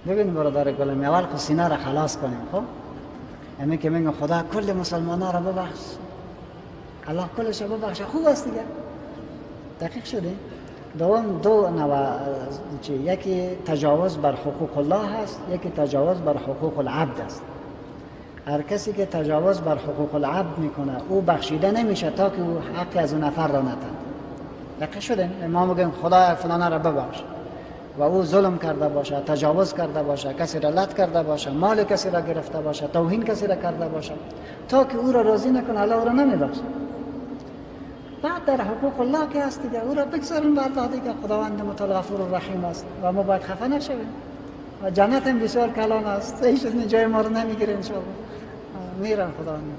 ببین برادر گلم، اول خو سینه را خلاص کنیم. خب همین که میگم خدا کل مسلمان ها را ببخش، الله کلش را ببخش، خوب است دیگه. دقیق شده. دوم دو نوع چی، یکی تجاوز بر حقوق الله هست، یکی تجاوز بر حقوق العبد است. هر کسی که تجاوز بر حقوق العبد میکنه او بخشیده نمیشه تا که او حقی از اون نفر را نتند. دقیق شده. ما میگیم خدا فلان را ببخش و او ظلم کرده باشه، تجاوز کرده باشه، کسی را لط کرده باشه، مال کسی را گرفته باشه، توهین کسی را کرده باشه، تا که او را راضی نکنه الله او را نمیبخشه. بعد در حقوق الله که هست دیگه او را بگذاریم به الله دیگه، خداوند متعال غفور و رحیم است و ما باید خفه نشویم. و جنت هم بسیار کلان است، هیچ جای ما رو نمیگیره انشاءالله. میرن خداوند.